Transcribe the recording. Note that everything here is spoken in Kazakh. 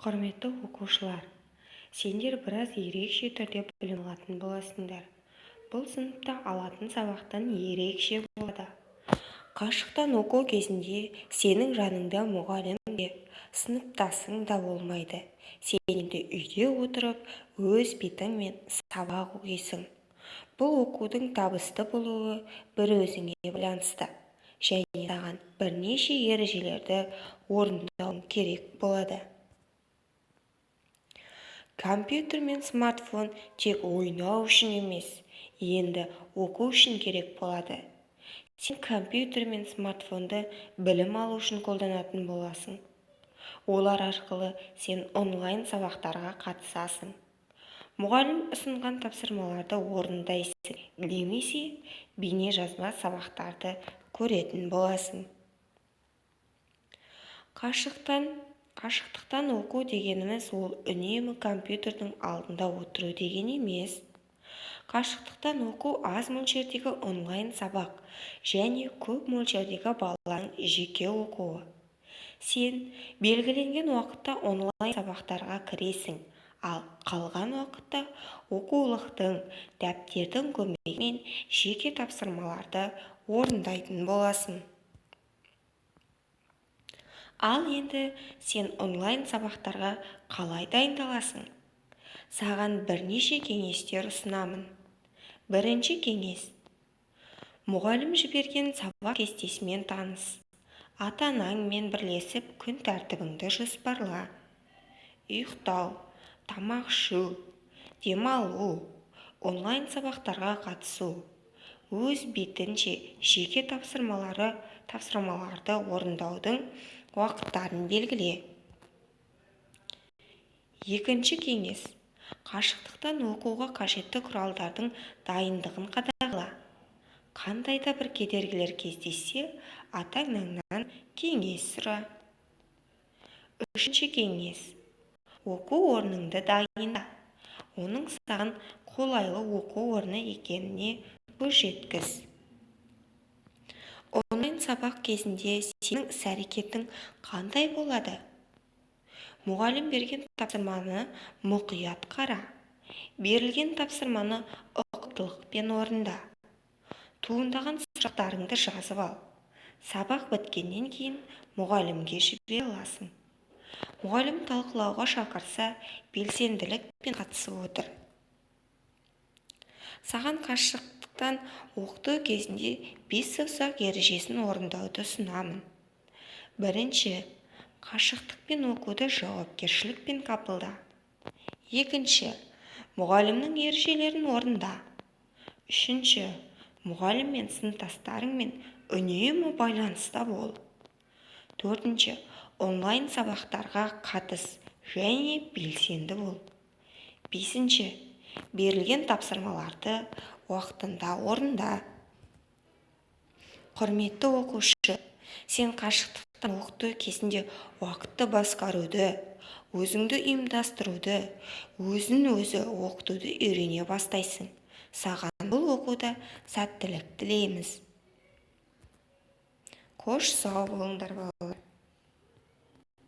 Құрметті оқушылар, сендер біраз ерекше түрде білім алатын боласыңдар. Бұл сыныпта алатын сабақтан ерекше болады. Қашықтан оқу кезінде сенің жаныңда мұғалім де, сыныптасың да болмайды. Сен енді үйде отырып, өз бетіңмен сабақ оқисың. Бұл оқудың табысты болуы бір өзіңе байланысты және саған бірнеше ережелерді орындауың керек болады. Компьютер мен смартфон тек ойнау үшін емес, енді оқу үшін керек болады. Сен компьютер мен смартфонды білім алу үшін қолданатын боласың. Олар арқылы сен онлайн сабақтарға қатысасың. Мұғалім ұсынған тапсырмаларды орындайсың немесе бейнежазба сабақтарды көретін боласың. Қашықтықтан оқу дегеніміз ол үнемі компьютердің алдында отыру деген емес. Қашықтықтан оқу аз мөлшердегі онлайн сабақ және көп мөлшердегі баланың жеке оқуы. Сен белгіленген уақытта онлайн сабақтарға кіресің, ал қалған уақытта оқулықтың, дәптердің көмегімен жеке тапсырмаларды орындайтын боласың. Ал енді сен онлайн сабақтарға қалай дайындаласың? Саған бірнеше кеңестер ұсынамын. Бірінші кеңес: мұғалім жіберген сабақ кестесімен таныс. Ата-анаңмен бірлесіп күн тәртібіңді жоспарла. Ұйықтау, тамақ ішу, демалу, онлайн сабақтарға қатысу, өз бетінше жеке тапсырмаларды орындаудың уақыттарын белгіле. Екінші кеңес: қашықтықтан оқуға қажетті құралдардың дайындығын қадағала. Қандай да бір кедергілер кездессе, ата-анаңнан кеңес сұра. Үшінші кеңес: оқу орныңды дайында. Оның саған қолайлы оқу орны екеніне көз жеткіз. Онлайн сабақ кезінде сенің іс-әрекетің қандай болады? Мұғалім берген тапсырманы мұқият қара. Берілген тапсырманы ұқыптылықпен орында. Туындаған сұрақтарыңды жазып ал. Сабақ біткеннен кейін мұғалімге жібере аласың. Мұғалім талқылауға шақырса, белсенділікпен қатысып отыр. Саған қашықтықтан оқыту кезінде бес саусақ ережесін орындауды ұсынамын. Бірінші: қашықтықпен оқуды жауапкершілікпен қабылда. Екінші: мұғалімнің ережелерін орында. Үшінші: мұғалім мен сыныптастарыңмен үнемі байланыста бол. Төртінші: онлайн сабақтарға қатыс және белсенді бол. Бесінші: берілген тапсырмаларды уақытында орында. Құрметті оқушы, сен қашықтықтан оқыту кезінде уақытты басқаруды, өзіңді ұйымдастыруды, өзін-өзі оқытуды үйрене бастайсың. Саған бұл оқуда сәттілік тілейміз. Қош, сау болыңдар, балалар.